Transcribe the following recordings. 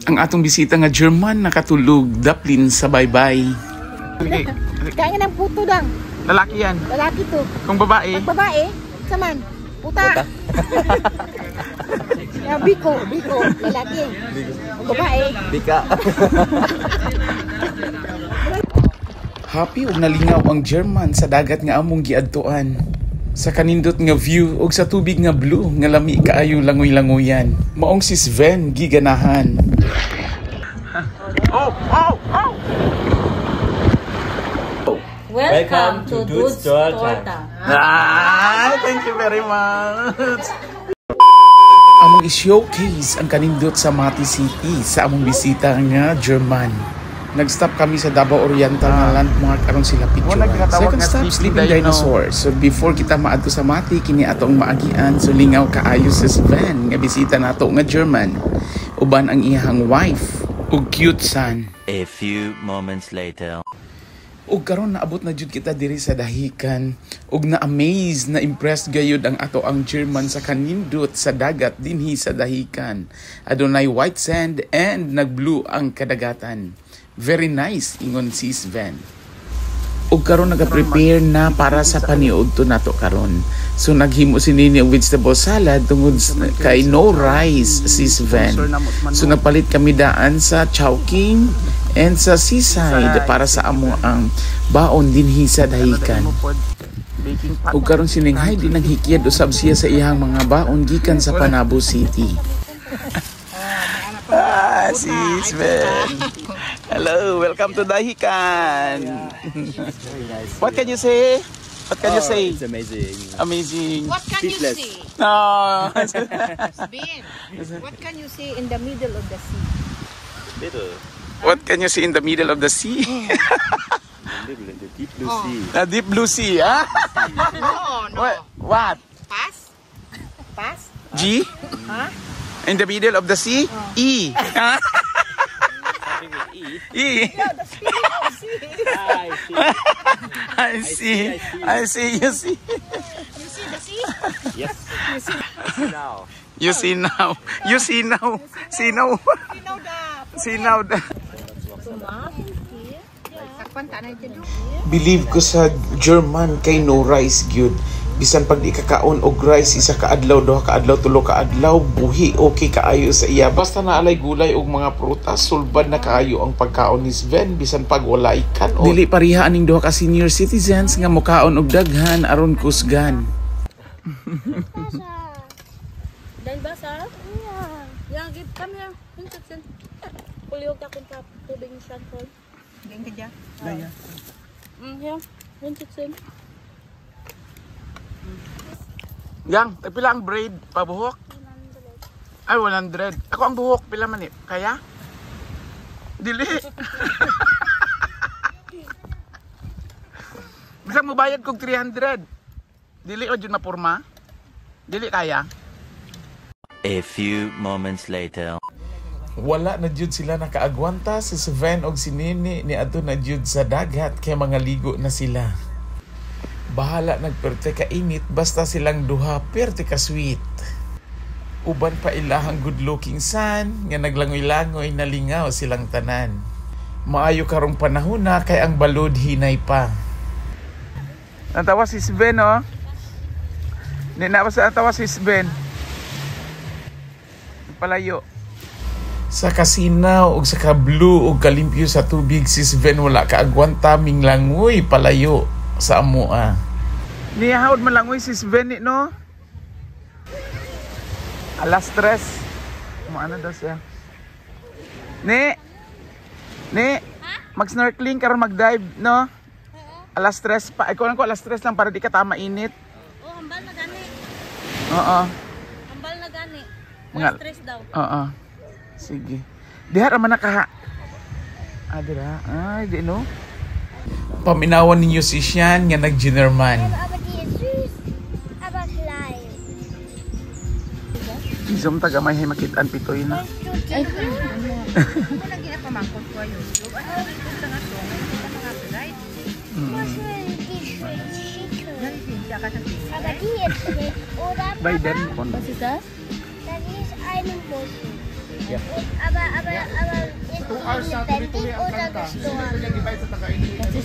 Ang atong bisita nga German nakatulog daplin sa baybay. Kaya ng puto dang. Lalaki yan. Lalaki to. Kung babae, Pag babae, saman. Puta. Ya, biko, biko, lalaki. Pag babae, Bika. Happy ug nalingaw ang German sa dagat nga among giadtuan. Sa kanindot nga view ug sa tubig nga blue nga lami kaayo langoy-langoyan. Maong si Sven giganahan. Oh, oh, oh! Welcome to Dude's Torta. Ah, thank you very much. Among i-showcase ang kanindot sa Mati City sa among bisita nga German. Nag-stop kami sa Davao Oriental nga landmark aron sila picture. Wala ginatawag Second nga stop, sleeping Sleeping Dino. Dinosaur. So before kita maadto sa Mati, kini atong maagian. So lingaw kaayo si Sven nga bisita nato nga German. Uban ang iyang wife ug cute son. A few moments later. Ug karon naabot na jud kita diri sa Dahican ug na-amaze, na impressed gayud ang ato ang German sa kanindot sa dagat dinhi sa Dahican. Adunay white sand and nagblue ang kadagatan. Very nice, ingon si Sven. Ug karon naga-prepare na para sa paniudto nato karon. So naghimo si Nini og vegetable salad tungod kay no rice si Sven. So nagpalit kami daan sa Chowking and sa seaside para sa amo ang baon dinhi sa Dahican. Baking pot. Ug karon si Ning Heidi naghikiyad usab siya sa iyang mga baon gikan sa Panabo City. Ah, si Sven. Hello, welcome to Dahican. What can you say? What can you say? Oh, It's amazing. Amazing. What can you Speechless. see? No. Ben, what can you see in the middle of the sea? Middle. What can you see in the middle of the sea? Middle in the deep blue sea. The deep blue sea, ah? No. What? What? Pass? Pass? G? Huh? In the middle of the sea? E. Starting with E. E. The spelling of sea. I see. I see. I see. You see. You see the sea? Yes. Now. You see now. You see now. See now. You know the See now. Sakpan ta na dyan. Believe ko sa German kay no rice gyud. Bisan pag di ka kaon og rice isa ka adlaw, duha ka adlaw, tulo ka adlaw, buhi okay kaayo sa iya. Basta naalay gulay og mga prutas, sulbad na kaayo ang pagkaon ni Sven bisan pag wala kanon. Dili pareha aning duha ka senior citizens nga mukaon og daghan aron kusgan. Dahil basa? Yeah. Yeah, give, come here. Hintatsin. Kuliyog akong tap. Tubig ni Shanford. Ganyan ka dyan. Here. Hintatsin. Yang, pila ang braid pabuhok? Ay, 100. Ako ang buhok, pila man eh. Kaya? Dili. Bisag mo bayad kog 300. Dili o jud mapurma? Dili kaya? A few moments later. Wala na jud sila nakaagwanta si Sven og si Nini ni adto na jud sa dagat kay mga ligo na sila. Bahala nagperte ka init basta silang duha perte ka sweet. Uban pa ilahang good looking son nga naglangoy-langoy nalingaw silang tanan. Maayo karong panahon na kay ang balod hinay pa. Natawa si Sven, oh. Ni na sa natawa si Sven. Palayo. Sa kasinaw ug sa ka-blue ug kalimpyo sa tubig si Sven wala kaagwanta minglangoy palayo sa amoa. Niyahawd malangoy si Sven ni no? Alas 3. Maano daw siya? Ni! Ni! Mag-snorkeling karon, mag-dive, no? Alas 3 pa. Ikaw lang ko alas 3 lang para di ka tama init. Oh, hambal na gani. Oo. Hambal na gani. Mga- Alas 3 daw. Oo. Sige. Diha ra man nakaha. Ah, dira. Ay, di no. Paminawan ninyo si Sian nga nag-Generman. Aber die ist süß, aber klein. Zoom taga may makitaan pitoy na. Ay, mo nang ginapamangkot ko ayun. Ano ito sa nga to? Sa mga right? Muscheln, die schicke. Nalisensya ka sa tingin. Aber die ist nicht, oder? By then, Was ist das? Das ist eine Muschel. Aber ist sie lebendig oder gestorben? Das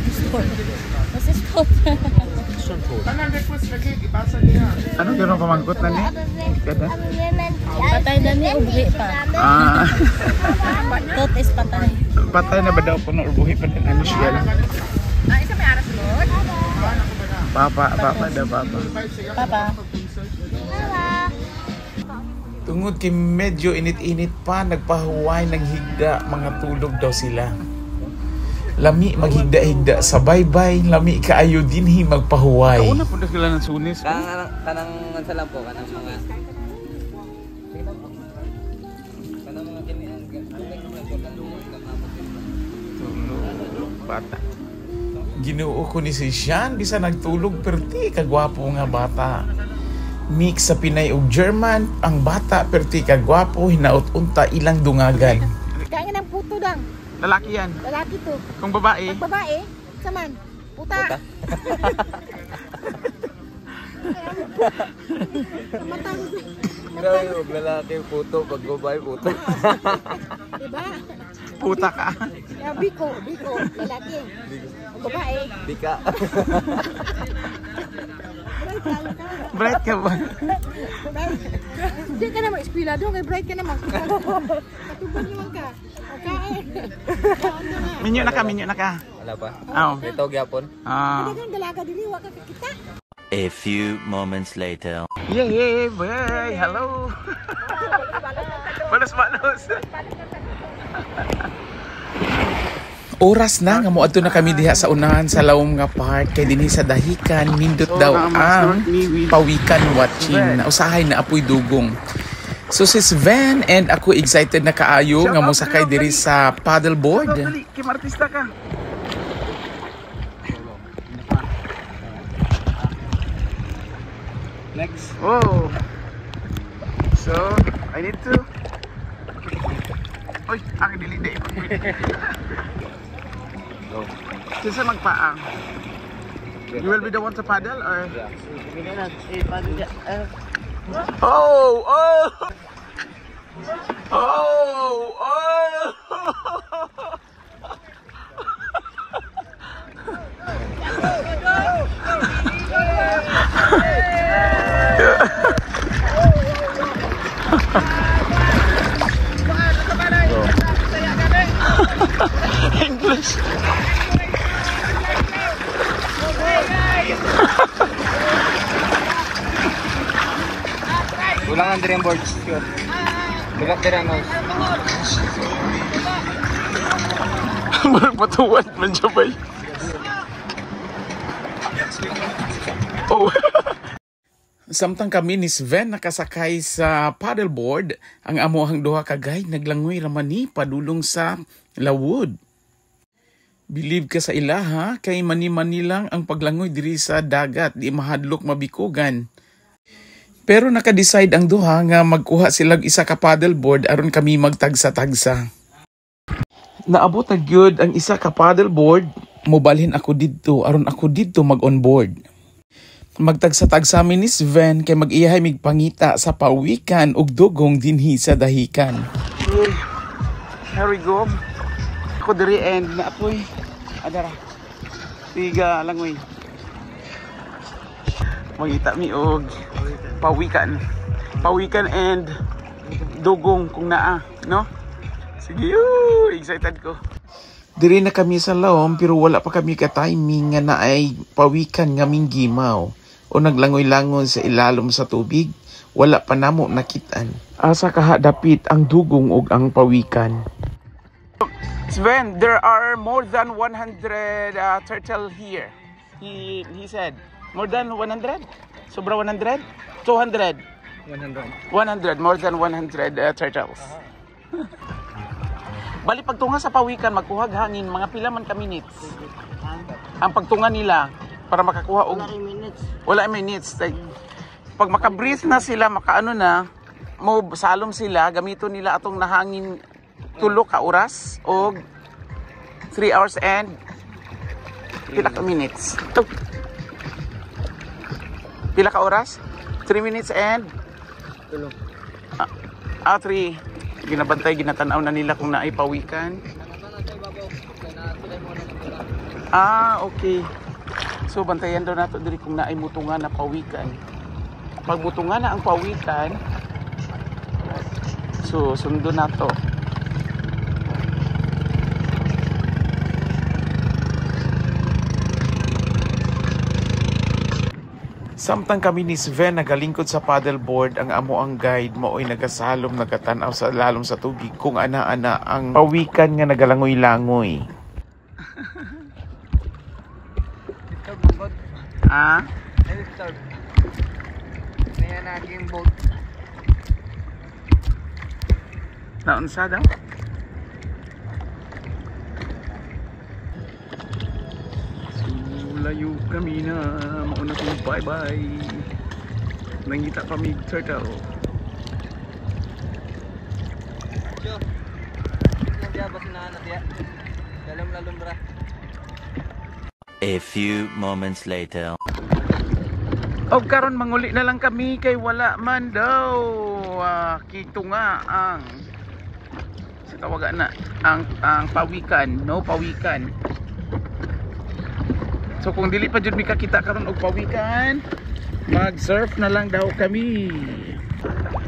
ist tot. Das ist tot. Schon tot. Ano gano'n pamangkot na ni? Aber wenn man die als Patay na ni, lebendig ubi pa. zusammen Ah, Tot is patay. Patay na ba daw po na or buhi pa din ano siya? Ah, isa may aras Lord. Papa, papa daw, papa. Papa. Mama. Tungod kay medyo init-init pa, nagpahuway ng higda, mga tulog daw sila. Lami maghigda-higda sa baybay, lami kaayo dinhi magpahuway. Kauna po na sila ng sunis. Kanang kanang unsa lang po kanang mga kanang mga kini ang Tulog, bata. Ginoo ko ni si Sean, bisa nagtulog perti kagwapo nga bata. Mix sa Pinay ug German, ang bata perti kagwapo, hinaut unta ilang dungagan. Kaya nga ng puto dang. Lalaki yan. Lalaki to. Kung babae, Pag babae, saman. Puta. Grabe, og lalaki puto, pag babae puto. Diba? Puta ka. Yeah, biko, biko, lalaki. Pag babae, Bika. Bright lalo ka. Bright ka ba? Bright. Hindi ka naman eskwela doon, kay bright ka naman. Katubang naman ka. Okay. Minyo na ka, minyo na ka. Wala pa. Aw. Ito gyapon. Ah. Daghang dalaga dili wa ka kakita. A few moments later. Yeah, bye. Hello. Balos, balos. Oras na nga moadto na kami diha sa unahan sa lawom nga park kay dinhi sa dahikan nindot daw ang pawikan watching na usahay na apoy dugong. So si Sven and ako excited na kaayo nga mosakay diri sa paddleboard. Kim artista ka. Next. Oh. So, I need to. Uy, ang dili di. Go. Kinsa magpaang? You will be the one to paddle or? Yeah. Oh, oh. Oh, oh. English. Kulang ang dream boards. Lugat diri ang nose. Murag patuwad man siya bay. Oh. Samtang kami ni Sven nakasakay sa paddleboard, ang amohang duha ka guide naglangoy raman ni padulong sa lawod. Believe ka sa ilaha kay mani-mani lang ang paglangoy diri sa dagat, di mahadlok mabikugan. Pero naka-decide ang duha nga magkuha sila og isa ka paddleboard aron kami magtagsa-tagsa. Naabot na gyud ang isa ka paddleboard, mobalhin ako didto aron ako didto mag-onboard. Magtagsa-tagsa mi ni Sven kay mag-iyahay mig pangita sa pawikan ug dugong dinhi sa dahikan. Okay. Here we go. Ako diri and naapoy. Adara. Tiga langoy. Mangita mi og pawikan. Pawikan and dugong kung naa, no? Sige, yoo, excited ko. Diri na kami sa lawom pero wala pa kami ka-timing nga naay pawikan nga minggimaw o naglangoy-langoy sa ilalom sa tubig, wala pa namo nakitaan. Asa kaha dapit ang dugong ug ang pawikan. Sven, there are more than 100 turtle here. He said, more than 100? Sobra 100? 200? 100. 100, more than 100 turtles. Bali pagtunga sa pawikan, magkuhag hangin, mga pila man ka minutes. Ang pagtunga nila para makakuha og Wala minutes. Wala minutes. Like, pag maka-breathe na sila, makaano na, mo salom sila, gamito nila atong nahangin 3 ka oras o 3 hours and pila ka minutes. Oh. Pila ka oras? 3 minutes and Tulo. Ah, 3. Ginabantay, ginatanaw na nila kung naay pawikan. Ah, okay. So bantayan daw nato diri kung naay mutunga na pawikan. Pag mutunga na ang pawikan, so sundo nato. Samtang kami ni Sven nagalingkod sa paddleboard, ang amo ang guide maoy nagasalom nagatan-aw sa lalom sa tubig kung ana-ana ang pawikan nga nagalangoy-langoy. Ah? Boat. Naunsa daw? So, layo kami na. Mauna kong bye-bye. Nangita kami turtle. A few moments later. O karon manguli na lang kami kay wala man daw. Kito nga ang sa tawagan na ang pawikan, no pawikan. So kung dili pa jud mi kakita karon og pawikan, mag-surf na lang daw kami.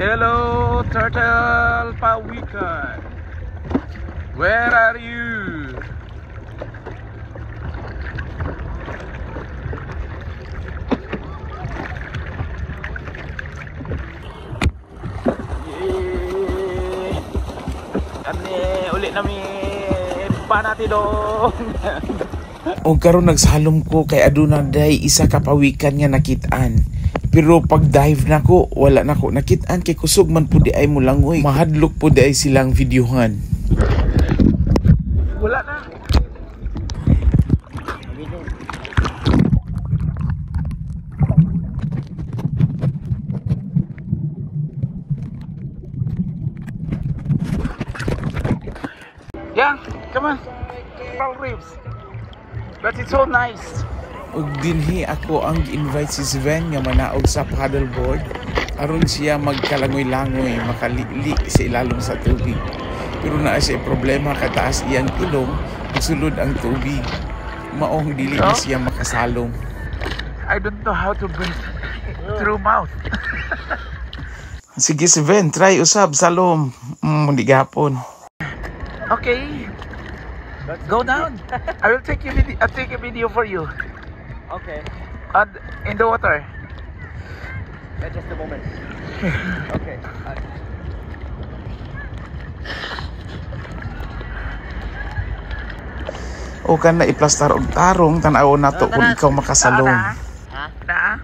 Hello turtle pawikan. Where are you? Kami uli nami panati doon. Og karon nagsalom ko kay aduna day isa ka pawikan nga nakit-an. Pero pag dive nako, wala nako nakit-an kay kusog man pud di ay mulangoy. Mahadlok pud di ay silang videohan. Wala na. Yeah, come on. Coral reefs. But it's so nice. Ug dinhi ako ang gi-invite si Sven nga manaog sa paddleboard aron siya magkalangoy-langoy, makalili sa ilalom sa tubig. Pero naa siya problema kataas iyang ilong, sulod ang tubig. Maong dili na siya makasalom. I don't know how to breathe through mouth. Sige Sven, try usab salom. Di gapon. Okay. Go down. I will take you video. I'll take a video for you. Okay. And in the water. Yeah, just a moment. Okay. O kan na iplastar og tarong tan-aw nato kung ikaw makasalom. Ha? Na?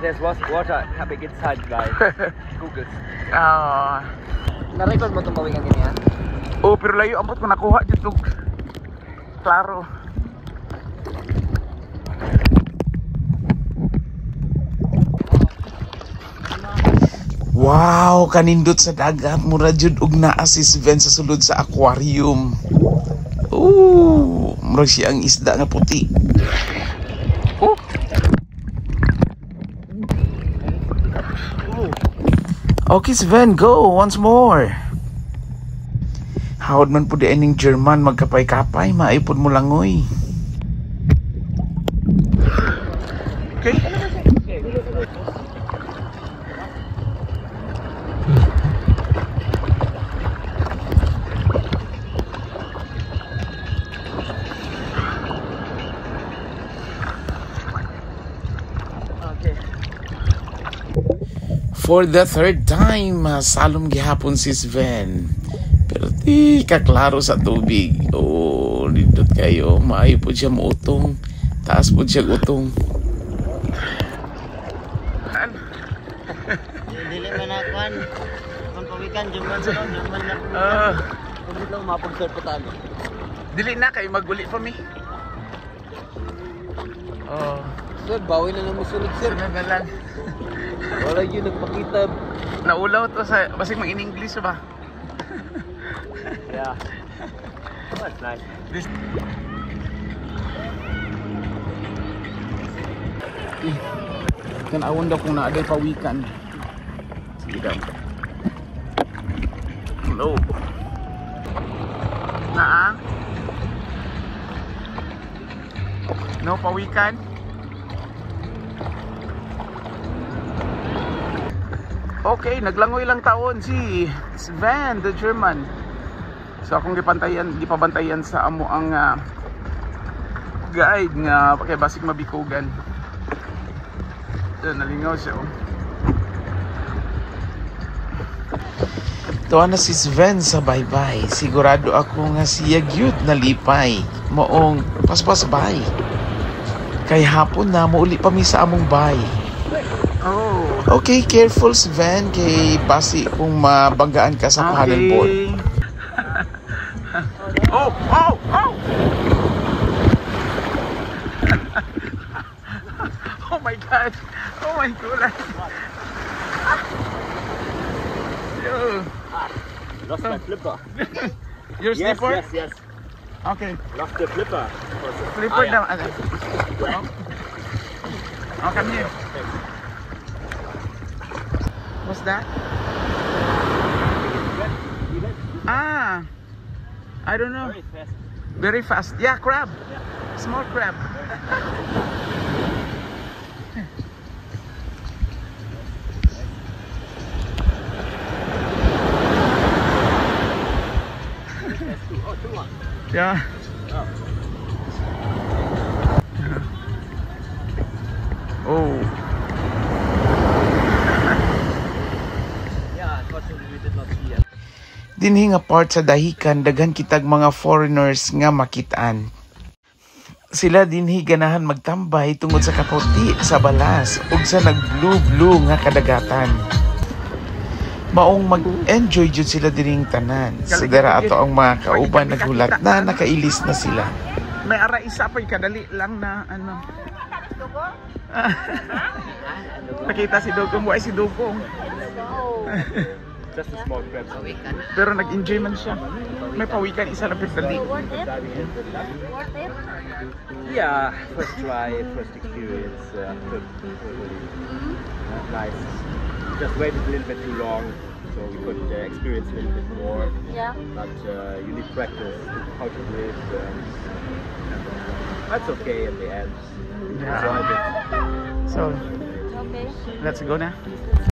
There's water coming inside, guys. Google. Ah. Na-record mo itong pawikan din yan? Oh, pero layo ambot ko nakuha dito. Klaro. Wow, kanindot sa dagat. Mura jud og naa si Sven sa sulod sa aquarium. Ooh, murag siya ang isda nga puti. Oh. Okay, Sven, go once more. Hawd man po di ining German magkapay-kapay, maipod mo langoy. Okay. Okay. For the third time, salom gihapon si Sven. Pero di kaklaro sa tubig. Oh, nindot kayo. Maayo po siya muutong. Taas po siya utong. Dili man akuan. Kung pawikan, German sa German na. Kung lang mapag-surf pa tayo. Dili na kayo maguli pa mi. Oh, Sir, bawi na lang mo sunod, sir. sunod na lang. Wala yun nagpakita. Naulaw to sa basig mag in English ba? Yeah. That's nice. This Tanawon daw kung naa day pawikan. Sige daw. Hello. Naa? No pawikan? Okay, naglangoy lang taon si Sven, the German. So akong gipabantayan sa amo ang guide nga kay basig mabikugan. So, nalingaw siya. Oh. Tuwa na si Sven sa baybay. Sigurado ako nga siya gyud nalipay. Maong paspas bay. Kay hapon na muuli pa mi sa among bay. Oh. Okay, careful Sven kay basi kung mabanggaan ka sa paddleboard. Oh, oh, oh! Oh my God! Oh my God! Yo. Lost my flipper. Your slipper? Yes, yes. Okay. Lost the flipper. Flipper Ah, down. Oh, come here. What's that? Ah, I don't know. Very fast. Very fast. Yeah, crab. Small crab. Oh, 2-1. Yeah. Oh. Yeah, unfortunately we did not see it. Dinhi nga part sa dahikan daghan kitag mga foreigners nga makitaan. Sila dinhi ganahan magtambay tungod sa kaputi sa balas ug sa nag-blue-blue nga kadagatan. Maong mag-enjoy jud sila dining tanan. Sa dara ato ang mga kauban naghulat na nakailis na sila. May ara isa pa kadali lang na ano. Nakita si Dugong, buhay si Dugong. Just a small crab. Pero nag-enjoy man siya. May pawikan isa lang pero dali. Worth it? Worth it? Yeah, first try, first experience. Totally nice. Just waited a little bit too long, so we could experience a little bit more. Yeah. But you need practice to how to live. That's okay in the end. Yeah. Enjoyed it. So, Okay. let's go na. Let's